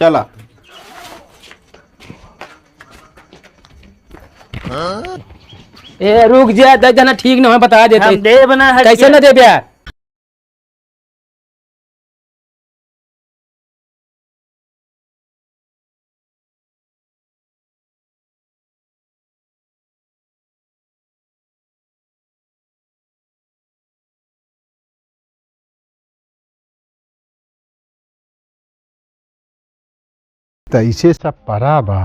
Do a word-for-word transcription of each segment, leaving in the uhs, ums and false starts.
चला। ए, रुक जा, दे देना, ठीक ना हो, बता देते। हम देब ना, हट कैसे के। ना देबे यार? तैसे सब परा बा।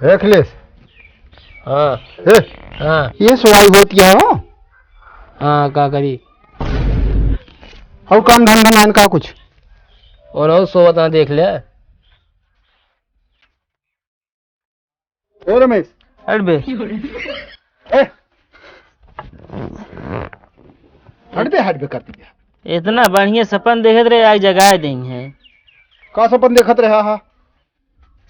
ए अखिलेश। हाँ। ए, हाँ। ये सोवाई होती है हो? हाँ, का करी? और काम धंधा नाइन का कुछ? और, और सोवत ना देख ले। ए रमेश। हट बे। ए। हट बे, हट बे कर दिया। इतना बढ़िया सपन देखत रहे, आज जगाए देइहैं। का सपन देखत रहा हा?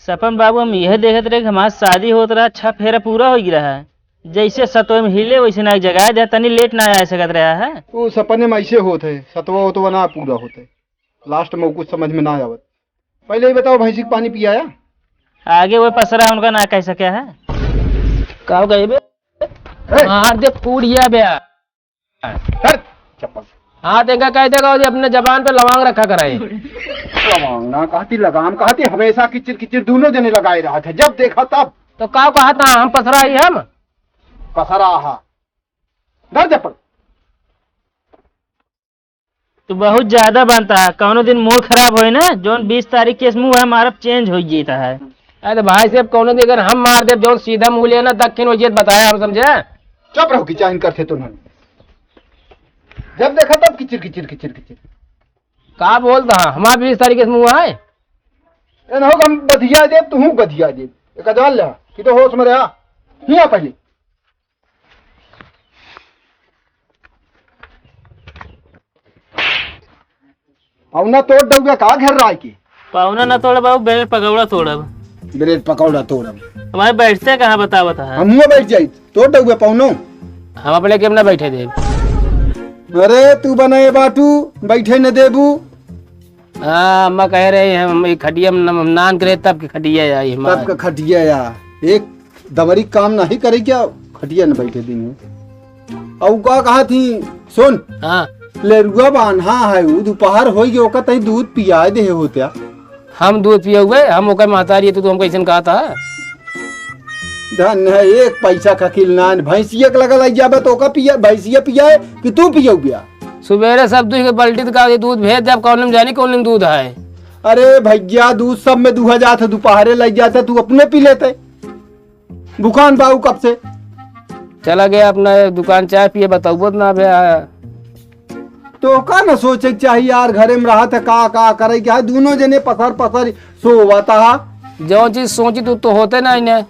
सपन बाबू, हम यह देखत रहे कि हमार शादी होत रहा, छह फेरा पूरा हो गया है। जैसे सतोय में हिले, वैसे ना जगाए दे, तनी लेट ना आ सकत रहा है। वो सपने में ऐसे होत है, सतवा उतवा ना पूरा होत है। लास्ट में कुछ समझ में ना आवत। पहले ही बताओ, भैंसी के पानी पियाया? आगे वो पसरा उनका ना कह सके है। का कहे बे? ए! मार दे पूड़िया बे। हट, चप्पल। हाँ, देखा कह देगा, वो अपने जबान पे लवांग रखा कराए। लवांग ना कहती, लगाम कहती, हमेशा किचिर किचिर दोनों जने लगाए रहा था, जब देखा तब। तो का कहा था, हम पसरा ही हम? पसरा हा। धर चप्पल। तू बहुत ज्यादा बनता है, कौनो दिन मूड खराब होए ना, जौन बीस तारीख के मुंह है, मारब चेंज हो जाता है। अरे तो भाई साहब, कौनो दिन अगर हम मार देब, जौन सीधा मुंह ले ना, दक्षिण हो जाए, बताया हम समझे। चुप रहो, किचाइन करते तो नहीं। जब देखा तब किचिर, किचिर, किचिर, किचिर। का बोलता है? हमार बीस तारीख के मुंह है। ए, ना हो, हम बधिया देब, तू बधिया देब। एक जान ले, कि तो होश में रहा। हिया पहले। पौना तोड़ दउबे का घर राय के? पौना ना तोड़ब बाबू, ब्रेड पकौड़ा तोड़ब। ब्रेड पकौड़ा तोड़ब। हमारे बैठते कहाँ बतावत है? हम हुआ बैठ जाई, तोड़ दउबे पौनो। हम अपने के ना बैठे देब। अरे तू बनाए बाटू, बैठे न देबू। हाँ, अम्मा कह रही है, हम ई खटिया में न-, नान करे तब के खटिया आई हमार। तब के खटिया या। एक दमरी काम नहीं करे क्या? खटिया न बैठे दिन में। अउ का कहा थी, सुन। हाँ। लेरुआ बान्हा है, उ दोपहर होई गए, ओका तई दूध पियाए दे होत्या। हम दूध पियउबे, हम ओकर महतारी है, तू, तू हम कैसन कहा था? धन है, एक पैसा का किल नान, भैंसिया के लगा लग जाबे तो ओका पिया, भैंसिया पियाए कि तू पियउबिया? सुबेरे सब दूध के बाल्टी का दूध भेज देब, कौन में जानी कौन में दूध है। अरे भैया, दूध सब में दूहा जात है, दोपहरे लग जात है, तू अपने पी लेते। भुखान बाऊ कब से? चला गया अपना दुकान चाय पिए, बताउबो ना भैया। तो का न सोचे के चाही यार, घरे में रहत है, का, का करे के है, दोनों जने पसर, पसर सोवत हा। जौन चीज सोची तू तो होते ना इन्हें।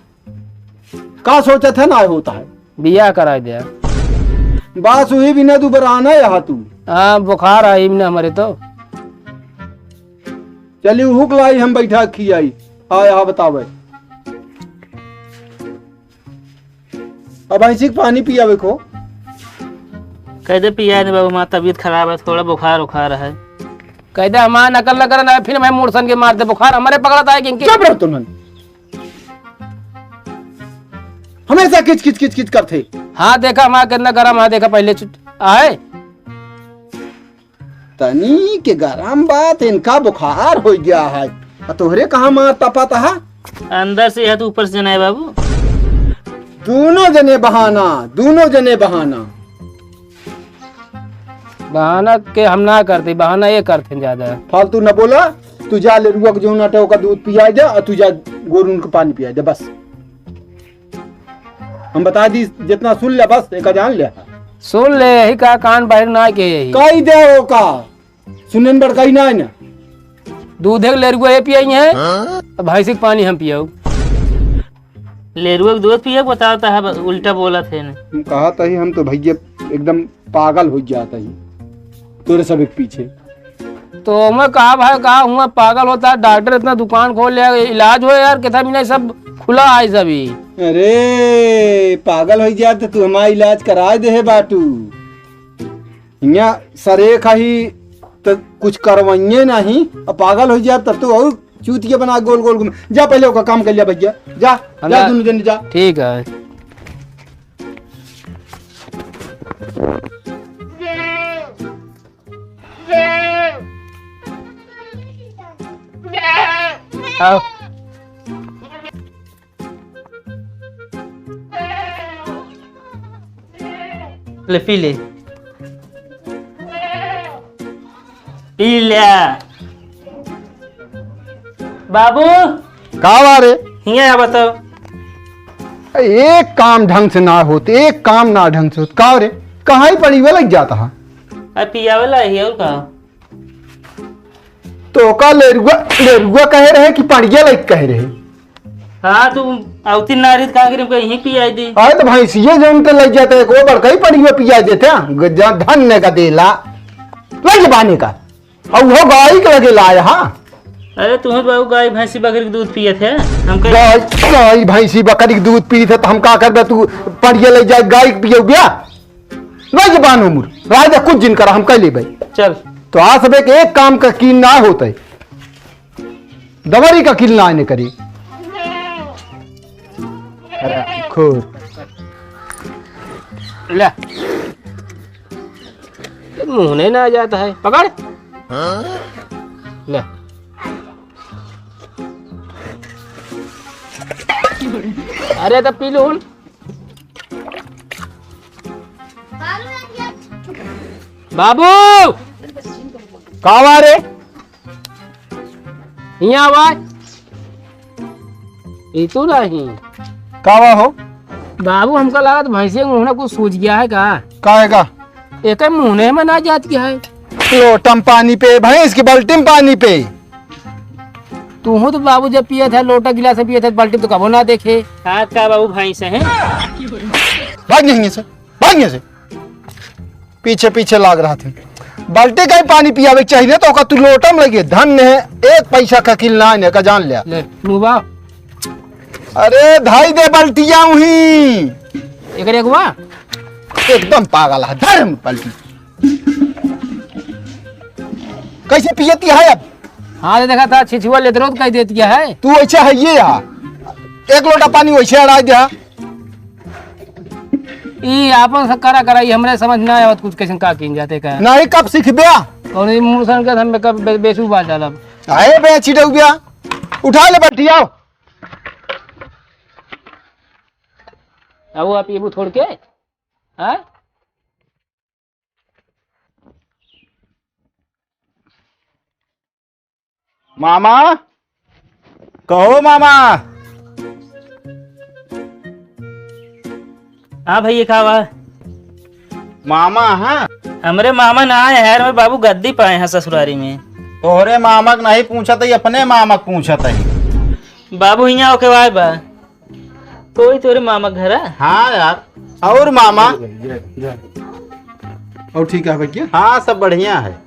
का सोचत है ना होता है? बियाह कराए दे। बस वही बिना दुबराना यहाँ तू। हाँ, बुखार आई ना हमारे तो। चली हुक लाई, हम बैठा खियाई। हाँ, यहाँ बतावे। अब ऐसी पानी पियावे को। कह दे पिया दे बाबू, हमार तबीयत खराब है, थोड़ा बुखार उखार है। कह दे हमार नकल न करना है, फिर मैं मूड़ सन के मार दे, बुखार हमारे पकड़ता है कि इनके। चुप रहो तुम। हमेशा किच किच किच किच करते। हाँ, देखा हमारा कितना गरम है, देखा पहले चुट-, आए। तनी के गरम बात, इनका बुखार हो गया है। आ तोहरे कहाँ मार तपा तहा? अंदर से या तो ऊपर से जनाए बाबू। दोनों जने बहाना, दोनों जने बहाना। बहाना के हम ना करते, बहाना ये करते ज्यादा। फालतू न बोला, तू जा लेरुआ के जौन आटे ओका दूध पिया दे, और तू जा गोरू के पानी पिया दे, बस। हम बता दी, जितना सुन ले बस, एक जान ले। सुन ले, यही का कान बाहर ना के यही। कही दे ओका, सुनन बड़काई ना है ना। दूध एक लेरुआ ये पियाई है, हाँ? अब भैंसी के पानी हम पियाऊ। लेरुआ के दूध पिया बताता है, उल्टा बोला थे ने। हम कहा था ही, हम तो भैया एकदम पागल हो जाता ही तोरे सब एक पीछे। तो मैं कहा भाई, कहा हुआ पागल होता है, डॉक्टर इतना दुकान खोल लिया, इलाज हो यार, कितना महीना सब खुला है सभी। अरे, पागल होइ जाब त तू हमार इलाज कराइ देहे बाटू। हियाँ सरे खाही त कुछ करवइये नाहीं, अब पागल होइ जाब तब तो और चूतिया बना गोल गोल घूम। जा पहिले ओका काम कर लिया भैया, जा, जा हमरा दुनू जने जा। ठीक है। आओ। ले, पी ले। पी ले। बाबू। का बा रे? हियाँ आ बताओ। एक काम ढंग से ना होत, एक काम ना ढंग से होत। का रे? कहाँ ही पड़ी वाला जाता है? अरे पियावे ला ही और का? तो का लेरुआ, लेरुआ कहे रहे कि पड़िया लाइक कहे रहे? हाँ, तू अवती नारी का करी, हमको यहीं पियाई दी। अरे तो भैंसिये जौन के लग जाते, एक वो बड़का ही पड़िया पिया देते हैं, ग-, जा धन्य का देला, लग बाने का। और वो गाय के लगे लाया, हाँ। अरे तू तो बाबू गाय भैंसी बकरी के दूध पियत है, हम कह गाय, गाय भैंसी बकरी के दूध पीत है, तो हम का करबे, तू पड़िया ले जाए गाय के पियौबिया? नहीं जबान हो मुर, राजा कुछ जिन करा, हम कह लेबे। चल। तो आ सबे के एक काम का कीन ना होता है, दवरी का कीन ना आने करी। अरे खोर। ले। मुँह नहीं ना जाता है, पकड़। ले। अरे तो पी लून। बाबू! का बा रे? हियाँ आवा। ई तू नहीं। का बा हो? बाबू, हमका लागत भैंसिया के मुँह में कुछ सूझ गया है का? का है का? एकर मुँह में ना जात गया है। लोटम पानी पे, भैंस की बाल्टी में पानी पे। तू हूँ तो बाबू जब पिए थे, लोटा गिलास में पिए थे, बाल्टी में तो कबो ना देखे। हाँ, का बाबू भैंस है? भाग नहीं है सर, भाग नहीं है सर। पीछे पीछे लाग रहा थे। बाल्टी का ही पानी पियावे के चाहिए ना, तो ओका तू लोटम लगे। धन्य है, एक पैसा का किल ना आने का जान लिया। ले, मुबा। अरे धाई दे बाल्टिया वहीं। एकर एक हुआ? एकदम पागल है, धर्म बाल्टी। कैसे पियती है अब? हाँ, तो देखा था, छिछुआ लेत रहो तो कह देती है। तू ऐसे है ये यहाँ। एक लोटा पानी वैसे अड़ा दिया। ई आपन से करा करा, ई हमरे समझ ना आवत कुछ, कैसन का कीन जाते का। नहीं, कब सीखबे? कौन ई मुँह सन के हम कब बे-, बेसू बाल डालब। आए बे, छिटक गया। उठा ले बट्टी, आओ। अब वो आप ये थोड़ के, हाँ? मामा, कहो मामा। हाँ भैया, का बा? मामा, हाँ? हमरे मामा ना आए हैं, हमरे बाबू गद्दी पाए हैं ससुरारी में। तोहरे मामा के नहीं पूछत है, अपने मामा के पूछत है। बाबू हियाँ ओके वाय बा। कोई तोरे मामा के घर है? हाँ यार। और मामा? और ठीक है भैया? हाँ, सब बढ़िया है।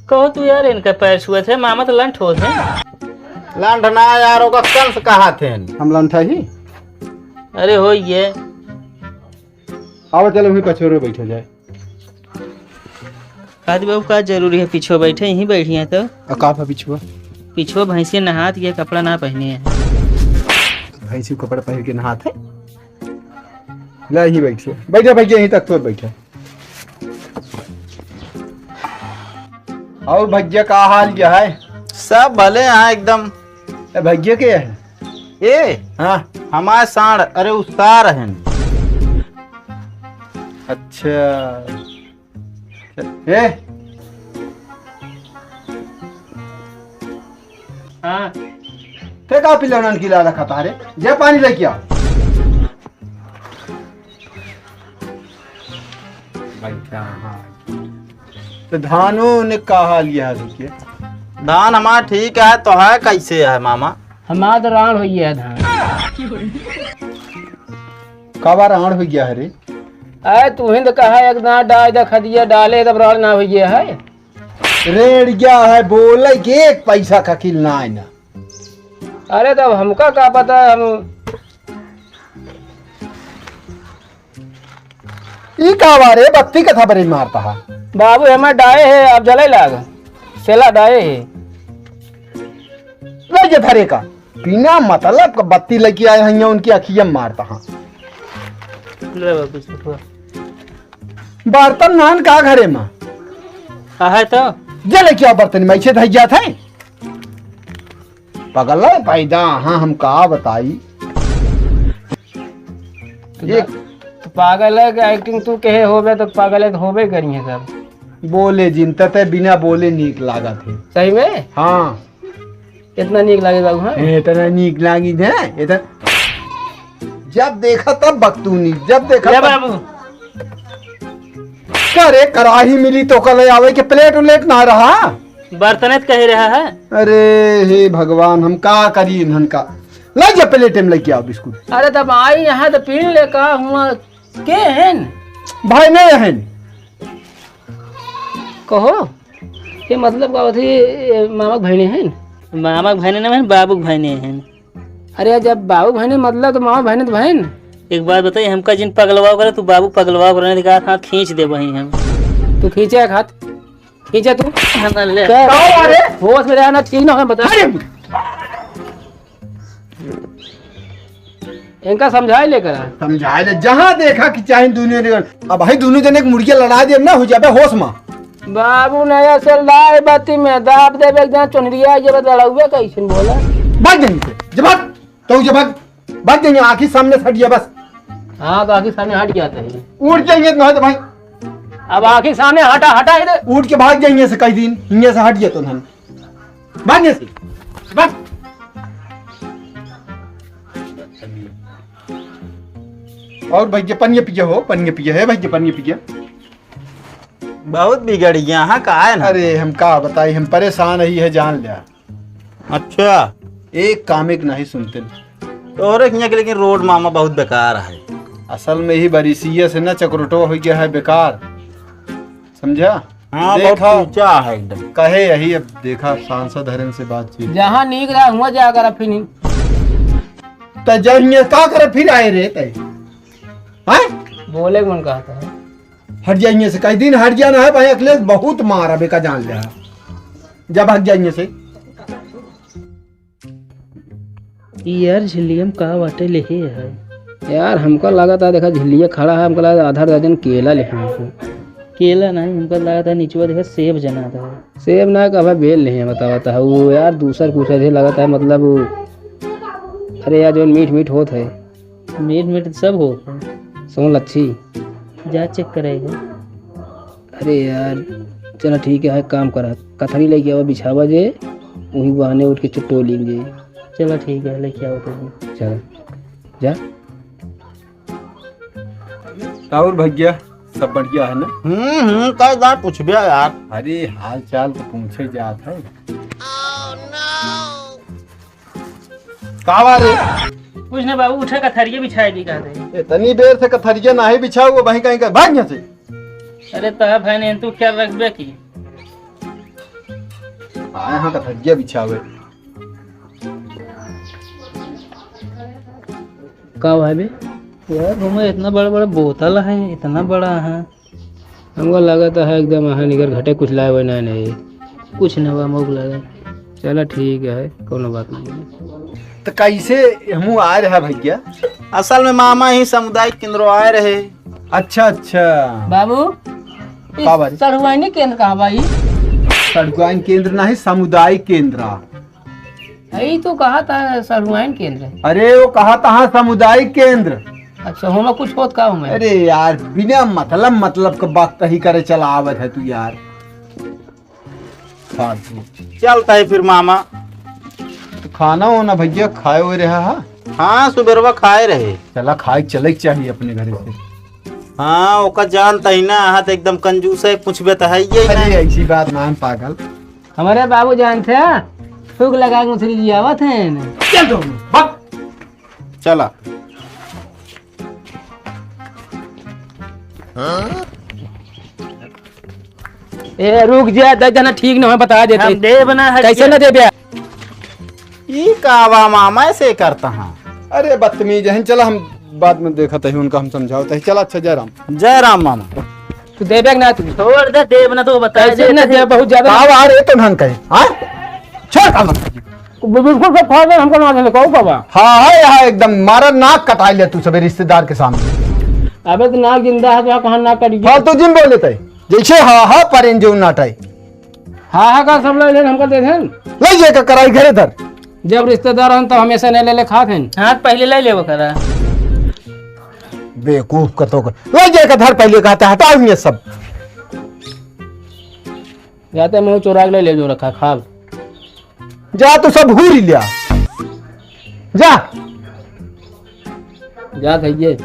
कहो तू यार, इनका पैर छुअत है, मामा तो लंठ होत है। लंठ ना यार, ओका कंस कहा थे। हम लंठा ही। अरे हो ये। आओ चलो, वहीं पछोरे बैठा जाए। कादी बाबू, का जरूरी है पीछे बैठे, यहीं बैठी हैं तो। आ, का भा पीछुआ? पीछे भैंसिया नहात, ये कपड़ा ना पहने हैं। भैंसी कपड़ा पहन के नहात है? ले, यहीं बैठिए, बैठे भैया, यहीं तक तो बैठे। और भैया, का हाल क्या है? सब भले हैं एकदम। ए, भैया के है? ए? हाँ। हमारे साढ़, अरे, उस्तार हैं। अच्छा। ए? हाँ। ते का पिलौनन की लाला खाता रे? जे पानी लेके आ। बैठा, हाँ। तो धानो ने का हाल ये है भैया? धान हमार ठीक है, तो है कैसे है मामा? हमार तो राण हो गया है धान। का बा राण हो गया है रे? अरे तू ही तो कहा एक दाना डाल दे खदिया डाले तब राण ना हो गया है। रेड़ गया है बोले कि एक पैसा का किल ना आए ना। अरे तब हमका का पता, हम ई का बा रे, बत्ती का थपरी मारता है? बाबू, एमा डाए है, अब जले लाग। सेला डाए है। ले जे धरे का, बिना मतलब का बत्ती लेके आए हैं, उनकी अखिया में मारता है। ले बाबू, सुखवा। बर्तन नान का घरे में? आ है तो। जे लेके आओ बर्तन, मैं इसे धई जात है। पगल है पैदा, हाँ, हम का बताई। तो ये दा-, तो पागल है कि एक्टिंग तू कहे होबे तो पागल है तो होबे करी है सब। बोले जिन तते बिना बोले नीक लागत है। सही में? हाँ। इतना नीक लागे बाबू, हाँ? ए, इतना नीक लागी है, इतना जब देखा तब बकतूनी, जब देखा या तब बाबू। करे कराही मिली तो कल आवे के प्लेट उलेट ना रहा। बर्तन त कहे रहा है। अरे हे भगवान, हम का करी इन्हन का? ले जा प्लेट में लेके आओ बिस्कुट। अरे तब आई यहाँ तो पी ले का हुआ के हन? भाई नहीं हन। कहो, ये मतलब का होती, ये मामा के भाई नहीं हन? मामा के भाई नहीं हन, बाबू के भाई नहीं हन। अरे जब बाबू भाई नहीं मतलब तो मामा भाई नहीं तो भाई न? एक बात बताई, हमका जिन पगलवा करे, तू बाबू पगलवा करे, नहीं तो हाथ खींच दे वहीं हम। तू खींचे एक हाथ। खींचा तू। हाँ, ले। का हो रे? होश में रहना ठीक ना हो, बता। अरे! इनका समझाए लेकर आ। समझाए ले, जहाँ देखा कि चाहे दुनिया देखा। अब भाई दोनों जने एक मुर्गिया लड़ा दे ना, हो जाबे होश में। बाबू नया से लाए बाती में दाब देबे, एक जहाँ चोनरिया जब लड़ाउबे कैसे बोला? भाग जाएंगे, जब भाग, तो जब भाग, भाग जाएंगे, आँखी सामने से हट गया बस। हाँ, तो आँखी सामने हट गया था ये। उठ जाएंगे तो, तो भाई। अब आँखी सामने हटा, हटा इधर। उठ के भाग जाएंगे से कई दिन, हिंगे से हट गया तो हम। भाग यहाँ से, भाग। और भैया पनिया पिया हो, पनिया पिया है भैया, पनिया पिया। बहुत बिगड़ गया, हाँ, का है ना? अरे हम का बताई, हम परेशान ही है, जान लिया। अच्छा। एक काम एक नहीं सुनते। तोहरे हियाँ के लेकिन रोड मामा बहुत बेकार है। असल में ही बारिशिया से ना चक्रोटो हो गया है बेकार, समझा? हाँ, बहुत देखा, ऊंचा है एकदम। कहे यही, अब देखा सांसद हरन से बातचीत। जहाँ नीक रहा हुआ जा कर फिर। त जहिए का करे फिर आए रे तय? हैं? बोले मन कहता है। हट जाइए से कई दिन हट जाना है भाई अखिलेश, बहुत मार अबे का जान ले। जब हट जाइए से। ई यार झिल्लिया में का बाटे लेहे है? यार हमका लागत है, देखा झिल्लिया खड़ा है, हमका लागत है आधा दर्जन केला लेहे है। केला नहीं, हमका लागत है निचवा देखा सेब जना था। सेब ना कहा बेल लेहे है, बतावत है वो यार दूसर कुछ ऐसे लागत है, मतलब वो, अरे यार जो मीठ मीठ होत है। मीठ मीठ सब होत है। सुन लच्छी। जा चेक करेगा। अरे यार, चला ठीक है, एक काम करा, कथरी लेके आवा, बिछावा जे, वही बहाने उठ के चुट्टो लीन जे। चला ठीक है, लेके आओ तो। चला, जा। और भैया, सब बढ़िया है ना? हम्म, हम्म, का बात पूछबे यार? अरे, हाल चाल तो पूछे जात है। का बा रे? कुछ ना बाबू, उठे कथरिया बिछाए दी कहते हैं। इतनी देर से कथरिया नाही बिछाऊ, वो वहीं कहीं का भाग यहाँ से। अरे तह भाई ने तू ख्याल रखबे की? आए हाँ कथरिया बिछावे। का भाई बे? यार, हमें इतना बड़ा बड़ा बोतल है, इतना बड़ा है। हमको लगत है एकदम अहाँ निकर घटे कुछ लाए हुए ना नहीं। कुछ न बा, मौक लगे। चला ठीक है, कोनो बात नहीं। तो कैसे हमू आए रहा भैया? असल में मामा ही सामुदायिक केंद्र आए रहे। अच्छा, अच्छा। बाबू, का बारी? सढ़ुआइनी केंद्र कहाँ बा ई? सढ़ुआइन केंद्र नहीं, सामुदायिक केंद्र। यही तो कहा था सढ़ुआइन केंद्र। अरे वो कहा था हाँ, सामुदायिक केंद्र। अच्छा, होमा कुछ होत का होमा? अरे यार, बिना मतलब, मतलब का बात तही करे चला आवत है तू यार। फालतू। चलता है फिर मामा। तो खाना होना भैया खाए हुए रहा है? हाँ, सुबेरवा खाए रहे। चला खाए चले के चाहिए अपने घरे से। हाँ, ओका जानता ही ना, हाँ तो एकदम कंजूस है, पूछबे तो है ये अरे ना। ऐसी बात ना, हम पागल। हमारे बाबू जानते हैं, थूक लगा के मुसरी जी आवत हैं। चल तो, भाग। चला। ए, रुक जा, दे देना ठीक न है, बता देते। हम देब ना है कैसे क्या? न देबे? ई का बा मामा, ऐसे करता हाँ? अरे बदतमीज है, चला हम बाद में देखत ही, उनका हम समझावत ही। चला, अच्छा, जय राम। जय राम मामा। तू देबे कि ना तू? छोड़ दे, देब ना तो बताए कैसे दे, ना दे, बहुत ज्यादा। का बाहर ये तो नहन कहे, हाँ? छोड़ का मत। बिल्कुल सब खा दे, हमको ना देले, कहू बाबा। हाँ, हाँ, यहाँ एकदम मारा नाक कटाई ले तू सबे रिश्तेदार के सामने। अबे तो नाक जिंदा है, तो कहाँ नाक कट गया? फालतू जिन बोले तै, जैसे हाँ, हाँ, परेन जो नाटाई। हाँ, हाँ, का सब ले लेन, हमको दे देन। ले ये का कराई घरे धर। जब रिश्तेदार हन, तब हमेशा नहीं ले ले खात हन। हाँ, पहले ले लेबो करा। बेवकूफ का तो कर। ले ये का धर पहले कहता, हटाओ ये सब। जाते मुंह चोरा के ले ले जो रखा, खा। जा तू सब हूर ही लिया। जा। जा भैये।